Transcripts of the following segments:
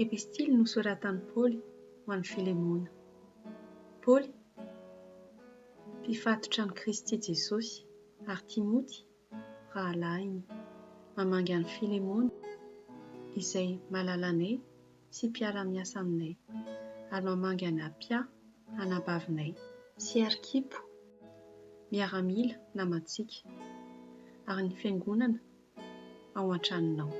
Epistily nosoratan'i Paoly ho an'i Filemona. Paoly, mpifatotra an'i Kristy Jesosy, ary Timoty, rahalahiny, mamangy an'i Filemona, izay malalanay sy mpiara-miasa aminay, ary mamangy an'i Apia, anabavinay, sy Arkipo, miaramila namantsika, ary ny fiangonana ao an-tranonao.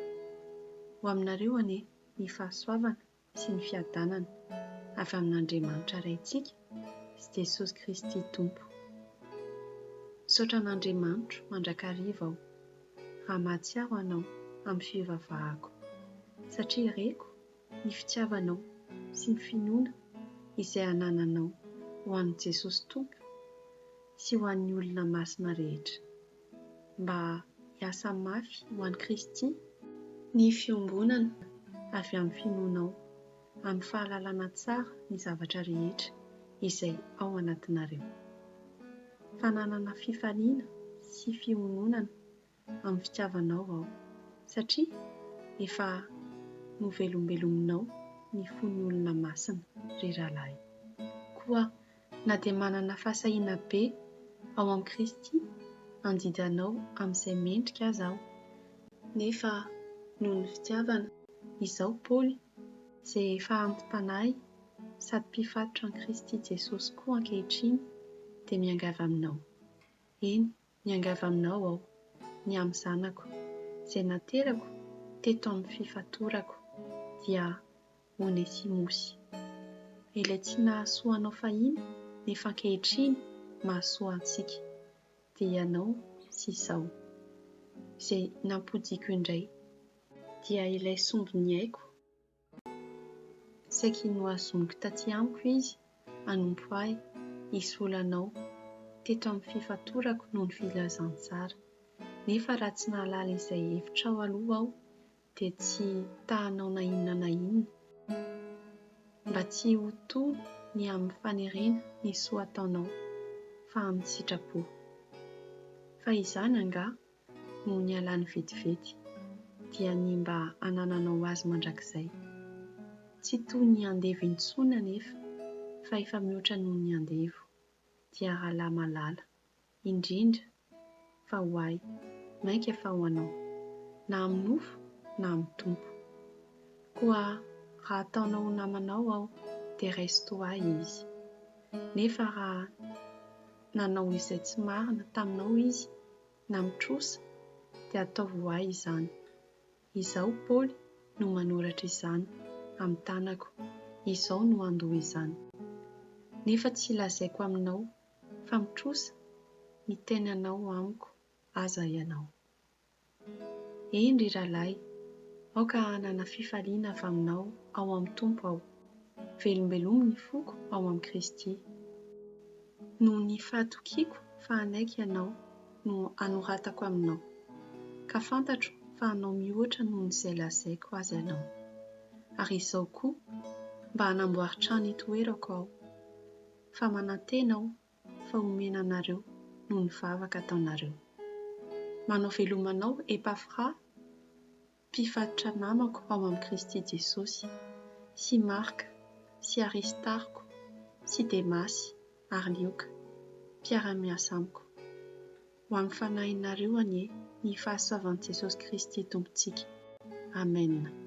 Ho aminareo anie ny fahasoavana sy ny fiadanana avy amin'Andriamanitra Raintsika sy Jesosy Kristy Tompo. Misaotra an'Andriamanitro mandrakariva aho raha mahatsiaro anao amin'ny fivavahako, satria reko ny fitiavanao sy ny finoana izay anananao ho an'i Jesosy Tompo sy ho an'ny olona masina rehetra. Mba hiasa mafy ho an'i Kristy ny fiombonana avy amin'ny finoanao, amin'ny fahalalana tsara ny zavatra rehetra izay ao anatinareo. Fananana fifaliana sy fiononana amin'ny fitiavanao aho, satria efa novelombelominao ny fon'ny olona masina, ry rahalahy. Koa na dia manana fahasahiana be ao amin'i Kristy handidy anao amin'izay mendrika aza aho, nefa noho ny fitiavana, izaho Paoly, izay efa anti-panahy sady mpifatotra an'i Kristy Jesosy koa ankehitriny, dia miangavy aminao. Eny, miangavy aminao aho, ny amin'ny zanako, izay naterako teto amin'ny fifatorako, dia Onesimosy. Ilay tsy nahasoa anao fahiny nefa ankehitriny mahasoa antsika, dia ianao sy izaho, izay nampodiako indray, dia ilay sombin'ny aiko, Saiky nohazoniko taty amiko izy hanompo ahy hisolo anao teto amin'ny fifatorako noho ny filazantsara. Nefa raha tsy nahalala izay hevitrao aloha aho dia tsy ta hanao na inona na inona mba tsy ho toa ny amin'ny fanerena ny soa ataonao fa amin'ny sitrapo. Fa izany angaha no nialany vetivety, dia ny mba hanananao azy mandrakizay. Tsy toy ny andevo intsony anefa, fa efa mihoatra noho ny andevo, dia rahalahy malala, indrindra fa ho ahy, mainka fa ho anao, na amin'ny nofo na amin'ny Tompo. Koa raha ataonao ho namanao aho, dia raiso toa ahy izy. Nefa raha nanao izay tsy marina taminao izy, na mitrosa, dia ataovy ho ahy izany. Izaho, Paoly, no manoratra izany amin'ny tanako, izao no handoa izany. Nefa tsy lazaiko aminao fa mitrosa ny tenanao amiko aza ianao. Eny, ry rahalahy, aoka hanana fifaliana avy aminao ao amin'ny Tompo aho. Velombelomy ny foko ao amin'i Kristy. Noho ny fahatokiako fa hanaiky ianao no anoratako aminao, ka fantatro fa hanao mihoatra noho izay lazaiko aza ianao. Ary izao koa, mba hanamboary trano hitoerako aho, fa manantena aho fa homena anareo noho ny vavaka ataonareo. Manao veloma anao Epafra, mpifatotra namako ao amin'i Kristy Jesosy, sy Marka, sy Aristarko, sy Demasy ary Lioka, mpiara-miasa amiko. Ho amin'ny fanahinareo anie ny fahasoavan'i Jesosy Kristy Tompontsika. Amena.